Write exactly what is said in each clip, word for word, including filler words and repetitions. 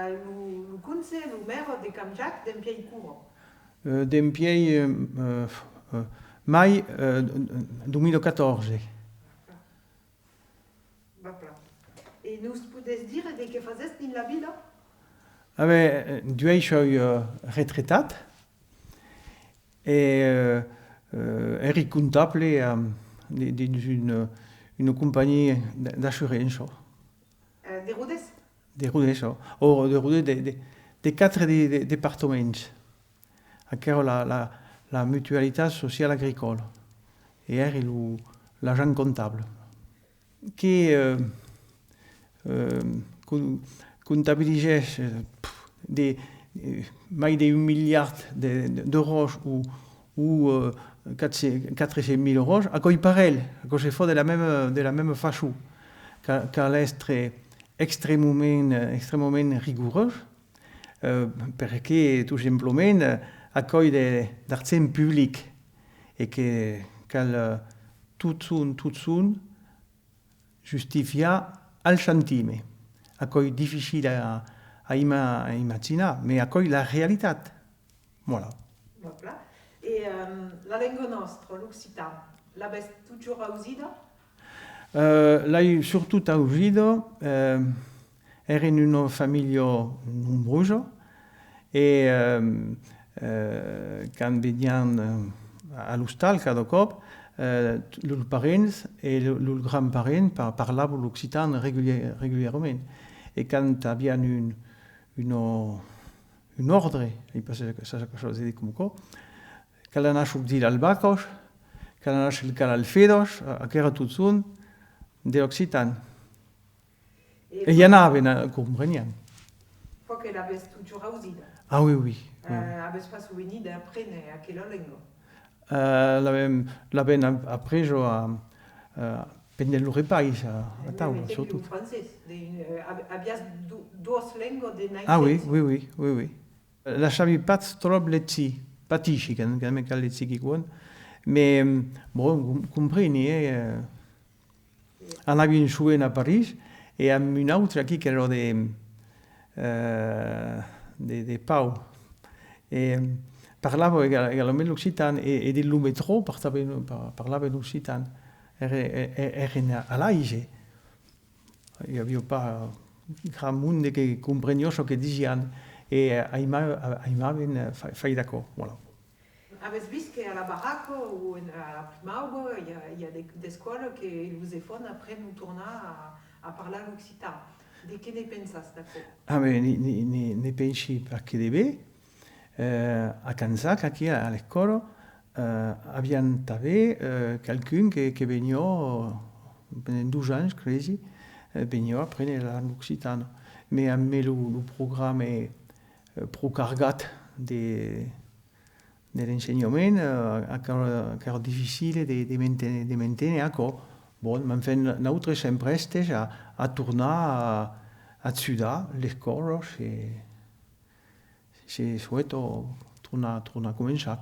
Lo, lo conse, lo maire de Camp Jacques, dempièi quora? Euh, dempièi, euh, euh, euh, mai, euh, dos mila quatòrze. Va plan. E nos podètz dire de qué fasètz dins la vida? Ah ben, euh, duèi soi, euh, retretat e, euh, euh, èri comptable, euh, de, dins una, una companhiá d-, d'assurança. Euh, de Rodés? De Rodés, ò. Ò, de Rodés, de, de, de quatre de, de, departaments. Aquò èra la, la, la Mutualitat Sociala Agricòla. E èri lo, l'agent comptable. Que, euh, euh, com-, comptabilizèsse, euh, pff, de, euh, mai d'un miliard de, de, d'èuros o, o, euh, quatre cents, quatre cents mila èuros, aquò's parelh, aquò se fa de la mèma, de la mèma façon. Cal, cal èstre extrèmament, extrèmament rigorós, euh, perque, tot simplament, euh, aquò's de, d'argent public e que cal, euh, totjorn, totjorn justifiar al centime. Aquò's dificil a, a ima-, a imaginar, mès aquò's la realitat. Voilà. Voilà. E, euh, la lenga nòstra, l'occitan, l'avètz totjorn ausida? Euh, l'ai surtot ausida, euh, èrem una familha nombrosa e, euh, euh, quand veniam, euh, a l'ostal cada còp, euh, los parents e lo-, los grands-parents pa-, parlavan l'occitan reguliè-, regulièrament. E quand aviam un, una, un òrdre, ai pas sa, sa, sa, sa, coma aquò, cal anar sortir las vacas, cal anar cercar las fedas, a-, aquò èra totjorn de l'occitan. E i anavan, eh, compreniam. Fa que l'avètz totjorn ausida? Ah oui, oui, oui. Euh, avètz pas sovenir d'aprene aquela lenga? Euh, l'avèm, l'avèm ap-, apresa a, euh, pendent lo repais a, a taula, surtot. Lo francés, de, euh, av-, aviatz do-, doas lengas de naissença? Ah oui, oui, oui, oui, oui. La sabi pas tròp legir, patici quand, quand me cal legir quicòm, mès, bon, com-, compreni, eh, euh, Anavi un sovent a París e amb un autre aquí qu'èra de, eh, de, de Pau. E parlava egal-, egalament l'occitan e, e dins lo metrò parlava, pa-, parlava en occitan. Ère, e-, e-, èrem a, a l'aise. I aviá pas grand monde que compreniá çò que disián e aima-, aimavan fa-, faire aquò, voilà. Avètz vist que a la Barraca o en, a la Primauba i a, i a de, d'escòlas que los enfants aprenon tornar a, a parlar l'occitan. De qué ne pensatz d'aquò? Ah, ben, ne, ne, ne, ne pensi pas que de ben. Eh, a Camp Jacques, aquí, a, a l'escòla, eh, aviam tanben, eh, qualqu'un que, que veniá, pendent dos ans, cresi, eh, veniá aprene la lenga occitana. Mès amb lo, lo programa, eh, pro cargat de, de l'ensenhament, eh, aquò, aquò èra dificile de, de manten-, de manténer aquò. Bon, mès enfin, nautres sèm prèstes a, a tornar a, a ajudar l'escòla se, se soeta tornar, tornar començar.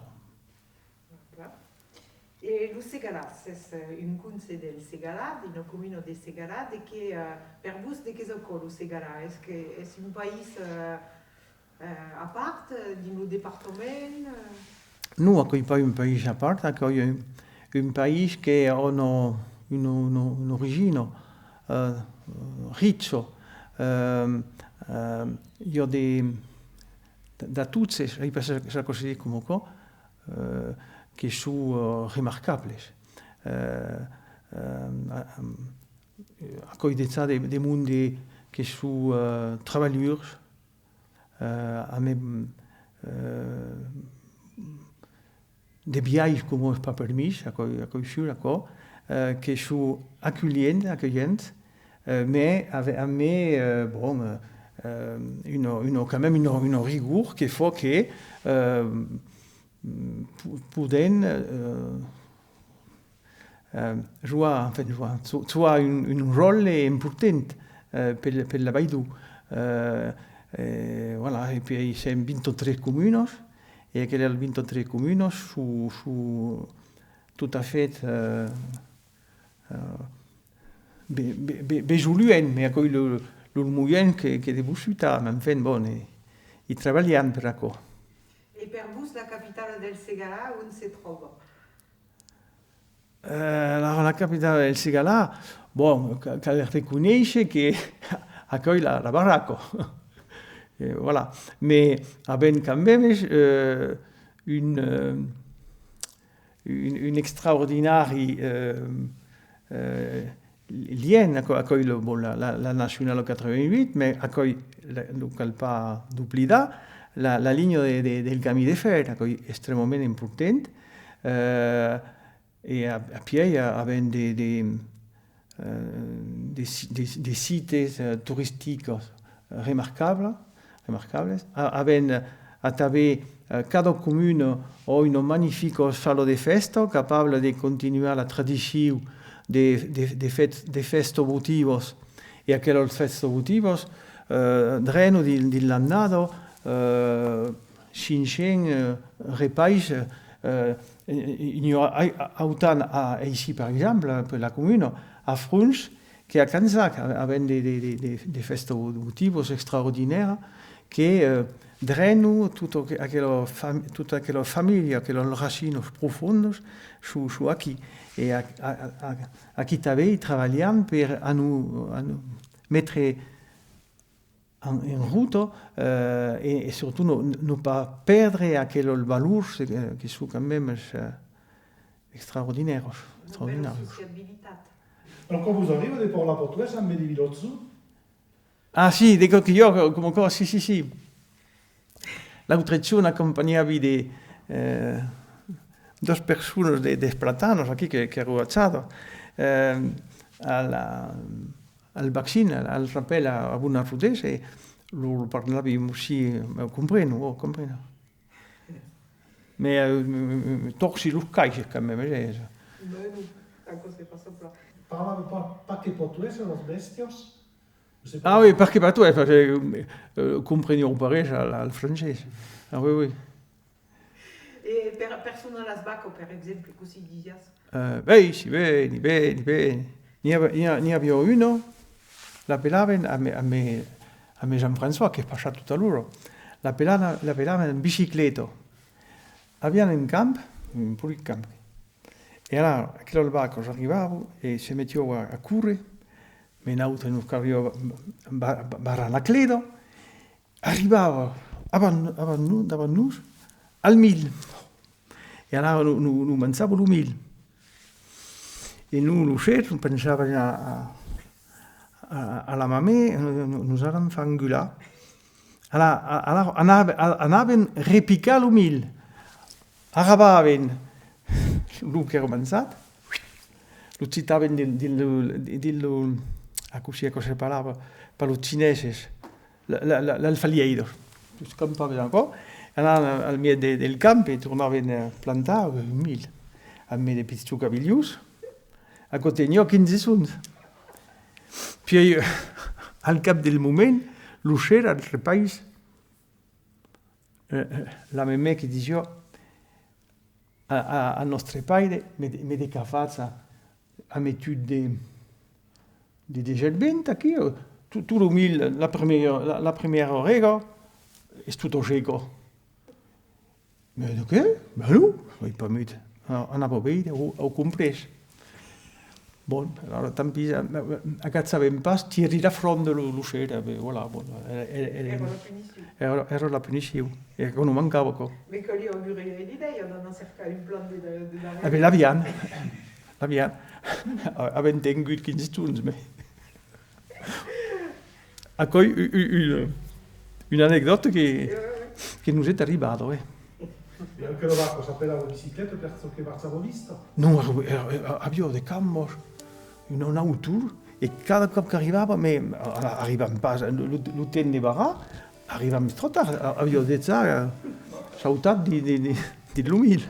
E lo Segalar, es, eh, un conse del Segalar, dins la comuna de Segalar, de qué, eh, per vos, de qu'es aquò lo Segalar? Es que es un país, eh, eh, a part, eh, dins lo departament, eh? Non, aquò's pas un país a part, aquò's un, un país que a una, una, una, una origina, eh, richa. Eh, eh, i a de, d'atutges, ai pas çò que se ditz coma aquò, eh, que son, eh, remarcables. Eh, eh, aquò's dejà de, de monde que son, eh, trabalhadors, eh, amb, eh, de biais coma es pas permés, aquò, aquò's sûr, aquò, eh, que son aculhents, aculhents, eh, mès ave-, amb, eh, bon, eh, eh, una, una, quand même una, una rigor que fa que, eh, po-, podèm, eh, eh, jogar, enfin, jogar, jo-, jogar un, un ròtle important, eh, per, per la Baidó. Eh, eh, voilà, e puèi sèm vint-e-tres comunas, e aquelas vint-e-tres comunas son, son tot a fait, eh, eh, be-, be-, be-, besoluent, mès aquò's lo, Lo moièn que, que de vos citar, mès enfin, bon, e, i trabalham per aquò. E per vos, la capitala del Segalar, ont se tròba? Eh, la, la capitala del Segalar, bon, ca-, cal reconéisher que acuèi la, la barraca. E voilà. Mès avèm quand même, eh, un, eh, un, un extraordinari, eh, eh, lien, aquò, aquò, lo, bon, la, la, la nacionala quatre-vingt-huit, mès aquò, la, non cal pas doblidar, la, la linha de, de, del camin de fèr, aquò, extrèmament important. Eh, e a, apièi, a, avèm de, de, eh, de si-, de, de sites, eh, toristicos remarcabla-, remarcables. A-, avèm, eh, atanben, eh, cada comuna a una magnifica sala de fèsta, capabla de continuar la tradicion de, de, de fèt-, de fèstas votivas. E aquelas fèstas votivas, eh, drenan dins, dins l'annada, eh, cinc cents, eh, repais, eh, i, i, i n'i a, a, autant a, aicí, per exemple, per la comuna, a Frons, que a Cansac, a-, avèm de, de, de, de, de fèstas votivas extraordinàrias que, eh, drenan tota aqu-, aquela fam-, tota aquela familha, aquelas racinas profondas, son, son aquí. E a-, a-, a-, a-, aquí tanben i trabalham per a nos, a nos metre en, en rota, eh, e, e surtot non, non pas pèrdre aquelas valors, eh, que son quand même, eh, extraordinàrias, extraordinàrias. Una bèla sociabilitat. Aquò vos arriba de parlar patoès amb de vilòtzos? Ah, si, de còps que i a, coma aquò, si, si, si. L'autre jorn acompanhavi de, eh, doas personas de, dels Platanos aquí que, qu'èran achadas, eh, a la, al vaccin, al, al rapèl a, a Bonarodés, e lo, lo parlavi, si, eh, comprenon, oh, comprenon. Mès, eh, tòrci los caisses quand même, eh. Bueno, aquò se passa plan. Parlava pas, pas que patoès las bèstias? Ah oui, pas que patoès, parce que, eh, comprenián pas res al, al francés. Ah oui, oui. E per, per sonar las vacas, per exemple, cossí disiás? Eh, vèi, si, vèni, vèni, vèni. N'i a-, n'i a-, n'i aviá una, l'apelavan, a me, a me, a me Jean-François, qu'es passat tot a l'ora, l'apelavan, l'apelavan bicicleta. Avián un camp, un polit camp. E alara, aquelas vacas arribavan e se metián a, a córrer, mès nautres nos caliá ba-, ba-, barrar la cleda. Arribava avant, avant nos, davant nos, al milh. E alara nos, nos, nos manjava lo milh. E nos, lo ser, nos pensavam a, a, a, a la mamè, nos, nos, nos anam far engular. Alara, a-, alara anàvem, a-, anàvem repicar lo milh. Arrabaven lo qu'èra manjat, lo gitaven dins, dins lo, dins lo, a cossí aquò se parlava, pas los chineses, la, la, la, las falièiras. Los campaven aquò, anavan al mièg de, del camp e tornavan, eh, plantar, eh, un milh, amb de pichons cabilhons. Aquò teniá quinze jorns. Puèi, al cap del moment, lo ser, al repais, eh, eh, la memè que disiá, a, a, a nòstre paire, me, me de qu'a fach a, a metut de, de, de gelvent aquí, eh, tot, tot lo milh, la primièra, la, la primièra rega, es tota seca. Mès de qué? Ben non, ai pas mut. Anava veire, au, au comprés. Bon, alara, tant pis, a-, a-, agachàvem pas Thierry Lafronde, lo, lo ser, e ben, voilà, bon, èra, èra, èra, èra la punicion. Èra, èra la punicion. E aquò nos mancava, aquò. Mès caliá augurar l'idèia d'anar cercar un plan de, de, de darrèr. E ben, l'avián. L'avián. A-, avèm tengut quinze jorns, mès. Aquò, u-, u-, una, una anecdòta que, que nos es arribada, eh. E aquela vaca s'apelava bicicleta per çò que marchava viste? Non, èra, èra, èra, aviá de cambas, una, una nautor, e cada còp qu'arribava, mès, a-, arribam pas, lo, lo, lo temps de barrar, arribam tròp tard, a-, aviá dejà, eh, sautat di-, di-, di-, dins lo milh.